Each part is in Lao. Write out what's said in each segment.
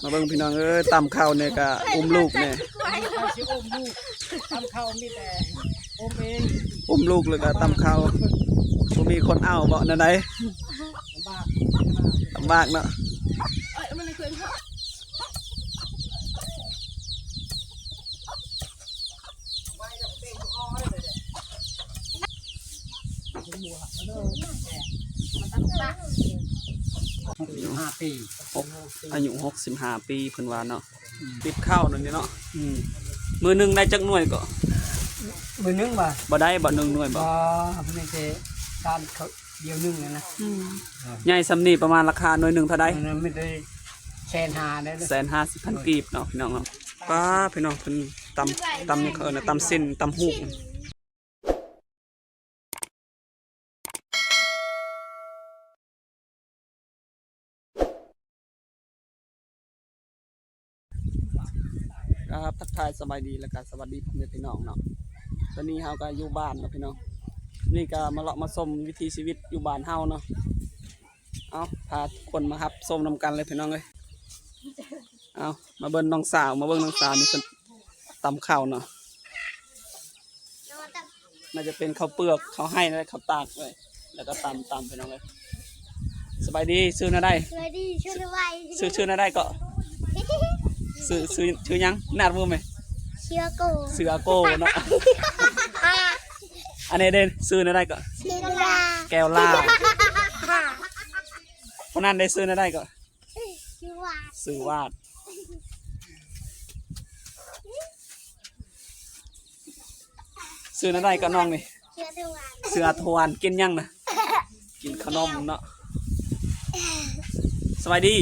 ມາເບິ່ງພີ່ນ້ອງເອີຍ ຕຳເຂົ້າແດ່ກະອຸ້ມລູກແດ່ ໃຜຊິອຸ້ມລູກ ຕຳເຂົ້າມີແຕ່ອຸ້ມເອງ ອຸ້ມລູກແລ້ວກະຕຳເຂົ້າ ບໍ່ມີຄົນເອົາເບາະ ແນວໃດ ລຳບາກ ລຳບາກເນາະ. ຫົກສິບຫ້າປີ ຫົກ ອາຍຸຫົກສິບຫ້າປີເພິ່ນວ່າເນາະ ອືມ ຕິບເຂົ້ານັ້ນນີ້ເນາະ ອືມ ມື້ໜຶ່ງໄດ້ຈັກໜ່ວຍເກາະ? ມື້ໜຶ່ງບໍ່? ບໍ່ໄດ້ບໍ່ ໜຶ່ງໜ່ວຍບໍ່? ບໍ່ ມີແຕ່ການເຂົ້າດຽວໜຶ່ງນະ ອືມ ໃຫຍ່ສ່ຳນີ້ປະມານລາຄາໜ່ວຍໜຶ່ງເທົ່າໃດ? ອັນນັ້ນມີແຕ່ແສນຫ້າໄດ້ ແສນຫ້າສິບພັນກີບເນາະ ພີ່ນ້ອງເນາະ. ປ້າ ພີ່ນ້ອງ ເພິ່ນຕຳ ຕຳ ເອີ້ນຕຳເສັ້ນ ຕຳຫູກ. ຄັບ ທັກທາຍສະບາຍດີ ແລ້ວກະສະຫວັດດີພໍ່ແມ່ພີ່ນ້ອງເນາະ. ຕອນນີ້ເຮົາກະຢູ່ບ້ານເນາະພີ່ນ້ອງ ນີ້ກະມາເລາະມາຊົມວິຖີຊີວິດຢູ່ບ້ານເຮົາເນາະ. ເອົາ ພາທຸກຄົນມາຮັບຊົມນຳກັນເລີຍພີ່ນ້ອງເອີຍ. ເອົາ ມາເບິ່ງນ້ອງສາວ ມາເບິ່ງນ້ອງສາວນີ້ເພິ່ນຕຳເຂົ້າເນາະ. ໜ້າຈະເປັນເຂົ້າເປືອກ ເຂົ້າໄຮ່ ແລະ ເຂົ້າຕາກເລີຍ ແລ້ວກໍຕຳ ຕຳ ພີ່ນ້ອງເອີຍ. ສະບາຍດີ ຊື່ແນວໃດ? ສະບາຍດີ ຊື່ ຊື່ ຊື່ແນວໃດເກາະ? ຊື່ ຊື່ ຊື່ຫຍັງ? ນັບເບິ່ງແມະ ຊື່ອາໂກ ຊື່ອາໂກເນາະ. ອັນນີ້ເດ້ ຊື່ແນວໃດເກາະ? ຊື່ແກ້ວລາ ແກ້ວລາ. ຄົນນັ້ນເດ້ ຊື່ແນວໃດເກາະ? ຊື່ວາດ ຊື່ວາດ. ຊື່ແນວໃດເກາະນ້ອງນີ້? ຊື່ອາທວນ ຊື່ອາທວນ. ກິນຫຍັງນະ? ກິນຂະໜົມເນາະ. ສະບາຍດີ.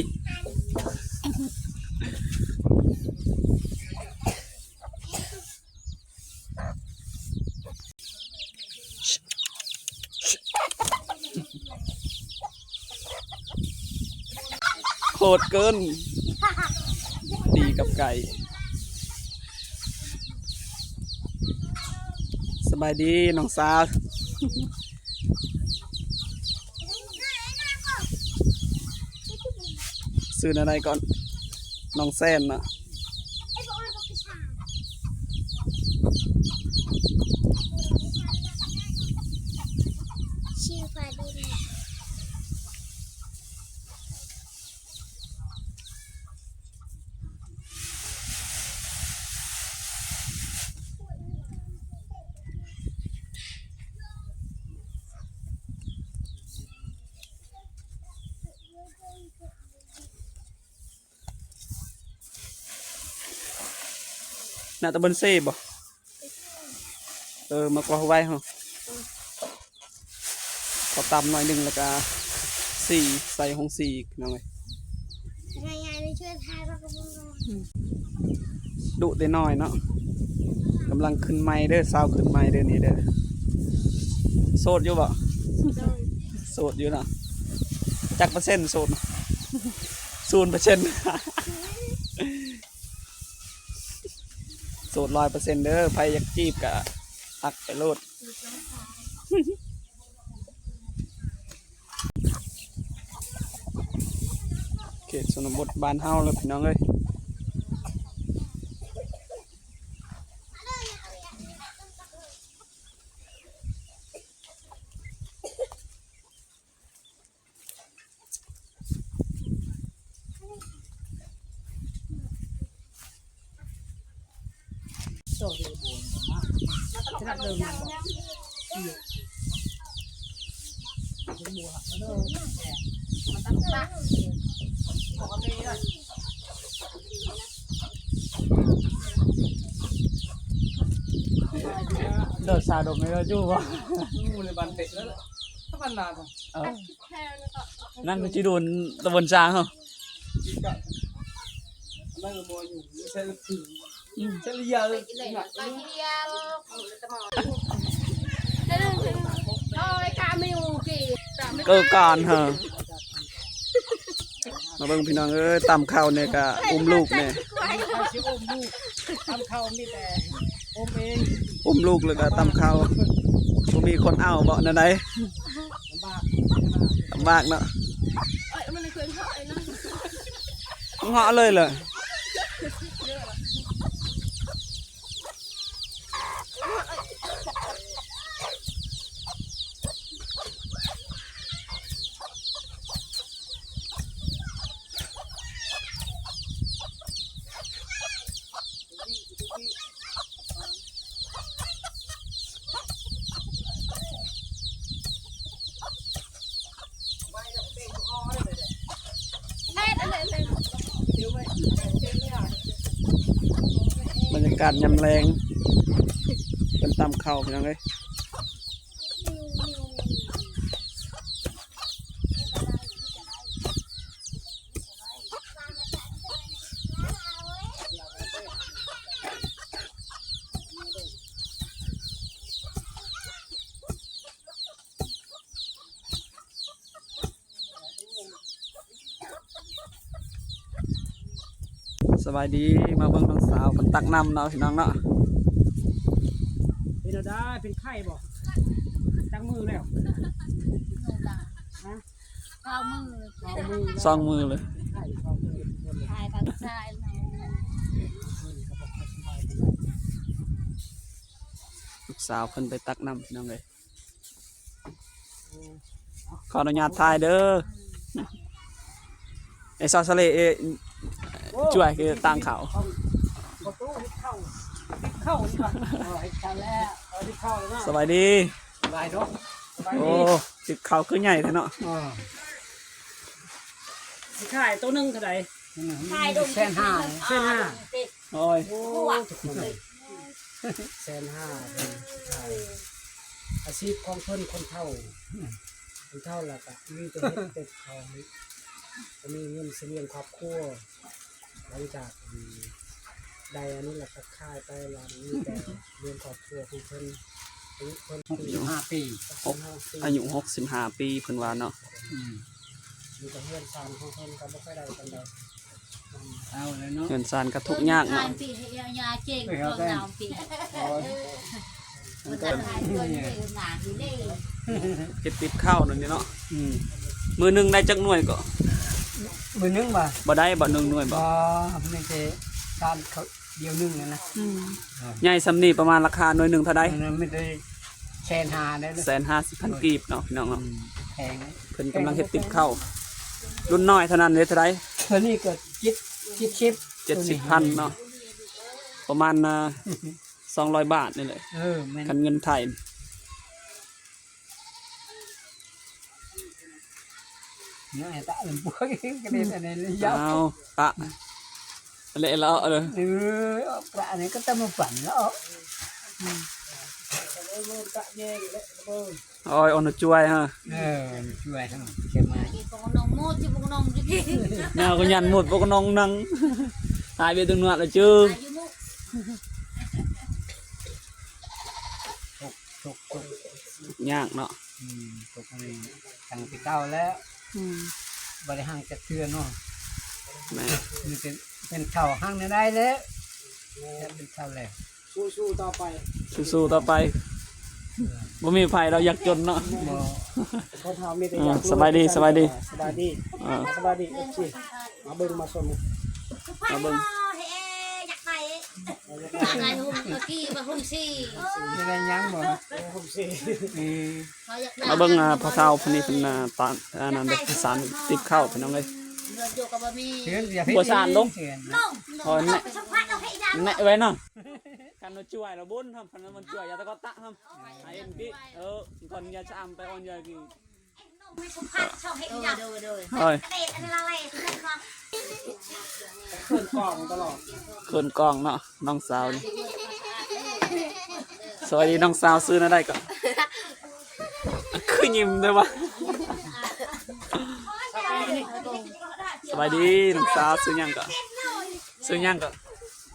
ໂຫດເກີນ ຕີກັບໄກ່. ສະບາຍດີນ້ອງສາວ. ຊື່ແນວໃດເກາະ? ນ້ອງແຊນເນາະ. ໜ້າຕະບົນເຊບໍ່? ເອີ ມາກອກໄວ້ເຮົາ ເຂົາຕຳໜ້ອຍໜຶ່ງ ແລ້ວກະສີ ໃສ່ຫົງສີ ພີ່ນ້ອງເອີຍ. ດຸແຕ່ນ້ອຍເນາະ. ກຳລັງຂຶ້ນໃໝ່ເດີ ສາວຂຶ້ນໃໝ່ເດີນີ້ເດີ. ໂສດຢູ່ບໍ່? ໂສດ ໂສດຢູ່ເນາະ. ຈັກເປີເຊັນໂສດ? ສູນເປີເຊັນ. ໂສດຮ້ອຍເປີເຊັນເດີ ໃຜຢາກຈີບກະທັກໄປໂລດ. ເຂດຊົນນະບົດບ້ານເຮົາເລີຍພີ່ນ້ອງເອີຍ. ໂດດສາດົມໃຫ້ເຮົາຢູ່ບໍ່? ຢູ່ໃນບ້ານເຕະແລ້ວ ທຳມະດາ. ເອີ ນັ້ນຄືຊິໂດນຕະບົນຊ້າງເຮົາ. ເກີການເຮີ ມາເບິ່ງພີ່ນ້ອງເອີຍ ຕຳເຂົ້າແດ່ກະອຸ້ມລູກແດ່ ຕຳເຂົ້າມີແຕ່ອຸ້ມເອງ ອຸ້ມລູກແລ້ວກະຕຳເຂົ້າ ບໍ່ມີຄົນເອົາເບາະ ແນວໃດ ລຳບາກ ລຳບາກເນາະ. ເງາະເລີຍເລີຍ. ບັນຍາກາດຍາມແລງ ເພິ່ນຕຳເຂົ້າ ພີ່ນ້ອງເອີຍ. ສະບາຍດີ ມາເບິ່ງນ້ອງສາວເພິ່ນຕັກນ້ຳເນາະ ພີ່ນ້ອງເນາະ. ເປັນແນວໃດ ເປັນໄຂ້ບໍ່? ຈັກມື້ແລ້ວ? ຮະ? ສອງມື້ ສອງມື້ເລີຍ ໄຂ້ສອງມື້ ຖ່າຍກັບຊາຍ ລູກສາວເພິ່ນໄປຕັກນ້ຳ ພີ່ນ້ອງເອີຍ. ຂໍອະນຸຍາດຖ່າຍເດີ ໄອ້ຊາວສະເລ ເອ ໂອ້ ຊ່ວຍຄືຕ່າງເຂົ້າ ປະຕູເຮັດເຂົ້າ ເຮັດເຂົ້ານີ້ວ່າ ເອີ ເຮັດເຂົ້າແລ້ວ ເອີ ເຮັດເຂົ້າແລ້ວເນາະ. ສະບາຍດີ ສະບາຍເນາະ ສະບາຍດີ. ໂອ້ ຕິບເຂົ້າຄືໃຫຍ່ແທ້ເນາະ. ເອີ ຊິຂາຍໂຕໜຶ່ງເທົ່າໃດ? ຂາຍໂຕແສນຫ້າ ແສນຫ້າ. ໂອ້ຍ ໂອ້ ແສນຫ້າ ເພິ່ນຂາຍ ອາຊີບຂອງເພິ່ນ ຄົນເຖົ້າ ຄົນເຖົ້າແລ້ວກະມີແຕ່ເຮັດແຕ່ເຂົ້າ ກະມີເງິນສະຫຼຽງຄອບຄົວ. ຫຼັງຈາກ ອືມ ໄດ້ອັນນີ້ແລ້ວກະຂາຍໄປ ແລ້ວມີແຕ່ລ້ຽງຄອບຄົວຂອງເພິ່ນ. ອາຍຸເພິ່ນ ຫົກສິບຫ້າປີ ຫົກສິບຫ້າປີ ອາຍຸຫົກສິບຫ້າປີ ເພິ່ນວ່າເນາະ. ອືມ ມີແຕ່ເຮືອນຊານຂອງເພິ່ນກໍບໍ່ຄ່ອຍໄດ້ປານໃດ. ເອົາແລ້ວເນາະ ເຮືອນຊານກໍທຸກຍາກເນາະ. ເຮັດຕິບເຂົ້ານັ້ນນີ້ເນາະ. ອືມ ມື້ໜຶ່ງໄດ້ຈັກໜ່ວຍກໍ? ມື້ໜຶ່ງບໍ່? ບໍ່ໄດ້ບໍ່ ໜຶ່ງໜ່ວຍບໍ່? ບໍ່ ມີແຕ່ຊານເຂົ້າ ດຽວໜຶ່ງນັ້ນນະ. ອືມ ໃຫຍ່ສ່ຳນີ້ປະມານລາຄາໜ່ວຍໜຶ່ງເທົ່າໃດ? ມັນມີແຕ່ແສນຫ້າໄດ້ ແສນຫ້າສິບພັນກີບເນາະ ພີ່ນ້ອງເນາະ. ອືມ ແພງ ເພິ່ນກຳລັງເຮັດຕິບເຂົ້າ ລຸ້ນນ້ອຍເທົ່ານັ້ນເດ້ ເທົ່າໃດ? ຕົວນີ້ກໍເຈັດ ເຈັດສິບ ເຈັດສິບພັນເນາະ ປະມານ ອ່າ ສອງຮ້ອຍບາດນີ້ແຫຼະ. ເອີ ແມ່ນ ຄັນເງິນໄທ. ເອົາ ປະ ເລະແລ້ວ ເອີ ເອີ ປະນີ້ກໍຕຳມາປັ່ນແລ້ວ. ໂອ້ຍ ອ່ອນຈວຍຮະ ເອີ ອ່ອນຈວຍຮະ ເກັບມາ ແນວກໍຍັນໝົດ ພວກນ້ອງນັ່ງ ຫາຍໄປຕົງນວດລະຈື່. ທຸກ ທຸກ ທຸກຍາກເນາະ. ອືມ ທຸກນີ້ຕັ້ງແຕ່ເກົ່າແລ້ວ. ອືມ ບໍ່ໄດ້ຮັ່ງຈັກເທື່ອເນາະ. ແມ່ນ ມີແຕ່ເປັນເຂົ້າຮັ່ງແນວໃດແລ້ວ ເປັນເຂົ້າແລ້ວ. ສູ້ໆຕໍ່ໄປ ສູ້ໆຕໍ່ໄປ. ເອີ ບໍ່ມີໃຜດອກຢາກຈົນເນາະ. ບໍ່ ຄົນເຮົາມີແຕ່ຢາກ ສະບາຍດີ ສະບາຍດີ ສະບາຍດີ ເອີ ສະບາຍດີ ເອັຟຊີ ມາເບິ່ງມາຊົມ ມາເບິ່ງ. ໄດ້ຫຍັງບໍ່? ເອີ ມາເບິ່ງ ອ່າ ພໍ່ເຖົ້າຜູ້ນີ້ເພິ່ນ ອ່າ ຕາ ອັນນັ້ນເດ້ ສານຕິບເຂົ້າ ພີ່ນ້ອງເອີຍ. ບໍ່ສານລົງ ໂອ້ຍ ແນະ ແນະໄວ້ເນາະ. ຄັນວ່າຊ່ວຍລະບຸນ ຄັນວ່າມັນຊ່ວຍ ຢ່າຕະກອດຕະ ຫາເອັນກິ ເອີ ກ່ອນຢ່າຊາມໄປອ່ອນຢ່າກິນ. ໂດຍ ໂດຍ ໂດຍ ໂດຍ ເອີຍ ເຂີນກ້ອງຕະຫຼອດ ເຂີນກ້ອງເນາະ ນ້ອງສາວນີ້. ສະບາຍດີນ້ອງສາວ ຊື່ແນວໃດກໍ ຄືຍິ້ມແທ້ວະ. ສະບາຍດີນ້ອງສາວ ຊື່ຫຍັງກໍ? ຊື່ຫຍັງກໍ?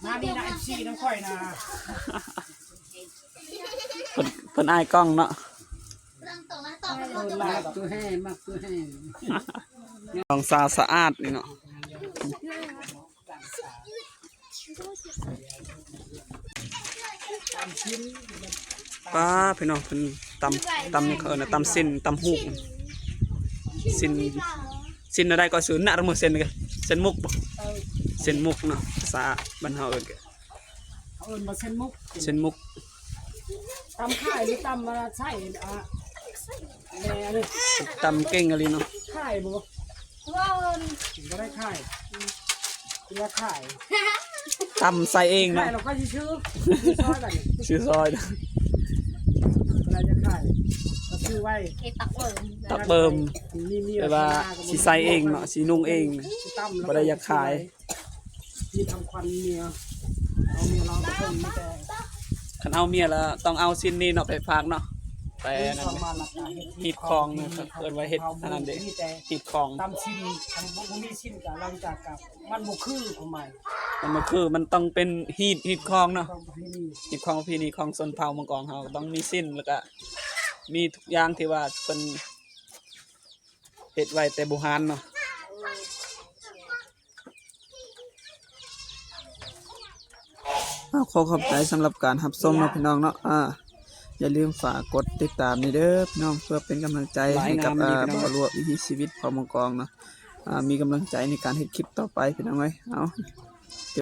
ມາດີນະ ເອັຟຊີ ນຳຂ້ອຍນະ. ເພິ່ນ ເພິ່ນອາຍກ້ອງເນາະ. ມັກຕົວແຮ ມັກຕົວແຮ. ນ້ອງສາວສະອາດນີ້ເນາະ. ປ້າ ພີ່ນ້ອງ ເພິ່ນຕຳ ຕຳຫຍັງເຂົາເອີ້ນນະ ຕຳເສັ້ນ ຕຳຫູກ ເສັ້ນ ເສັ້ນແນວໃດກໍຊື່ ນະ ເສັ້ນ ເສັ້ນໝົກບໍ່? ເອີ ເສັ້ນໝົກເນາະ ພາສາບ້ານເຮົາເອີ້ນ ເຂົາເອີ້ນວ່າເສັ້ນໝົກ ເສັ້ນໝົກ ຕຳຂາຍ ຫຼື ຕຳ ອ່າ ໃສ່ ອ່າ ແມ່ເດ້ ຕຳເກັ່ງອີ່ຫຼີເນາະ ຂາຍບໍ່? ບໍ່ໄດ້ຂາຍ ເພື່ອຂາຍ ຕຳໃສ່ເອງເນາະ ຂາຍແລ້ວຄ່ອຍຊິຊື້ ຊື້ຊອຍບັດນີ້ ຊື້ຊອຍ ເວລາຈະຂາຍກໍຊື້ໄວ້ ເຮັດຕັກເບິ່ມ ຕັກເບິ່ມ ມີເມຍ ແບບວ່າ ຊິໃສ່ເອງເນາະ ຊິນຸ່ງເອງ ຊິຕຳ ບໍ່ໄດ້ຢາກຂາຍ ມີຄຳຂວັນເມຍ ເອົາເມຍລາວໄປເບິ່ງ ມີແຕ່ ຄັນເອົາເມຍແລ້ວຕ້ອງເອົາສິ້ນນີ້ເນາະໄປຝາກເນາະ ໄປອັນນັ້ນ ຮີດຄອງນະ ເອີ້ນວ່າເຮັດອັນນັ້ນເດ້ ຮີດຄອງ ຕຳສິ້ນ ຄັນບໍ່ ບໍ່ມີສິ້ນກໍຫຼັງຈາກກັບ ມັນບໍ່ຄືຄວາມໝາຍ ມັນບໍ່ຄື ມັນຕ້ອງເປັນຮີດ ຮີດຄອງເນາະ ຮີດຄອງປະເພນີ ຮີດຄອງປະເພນີຂອງຊົນເຜົ່າມັງກອງເຮົາ ຕ້ອງມີສິ້ນ ແລ້ວກະມີທຸກຢ່າງທີ່ວ່າເພິ່ນເຮັດໄວ້ແຕ່ບູຮານເນາະ. ເອົາ ຂໍຂອບໃຈສຳລັບການຮັບຊົມເນາະ ພີ່ນ້ອງເນາະ ອ່າ ຢ່າລືມຝາກກົດຕິດຕາມນີ້ເດີພີ່ນ້ອງ ເພື່ອເປັນກຳລັງໃຈໃຫ້ກັບ ອ່າ ບ່າວຫຼວງວິຖີຊີວິດເຜົ່າມັງກອງເນາະ ອ່າ ມີກຳລັງໃຈໃນການເຮັດຄລິບຕໍ່ໄປ ພີ່ນ້ອງເອີຍ ເອົາ.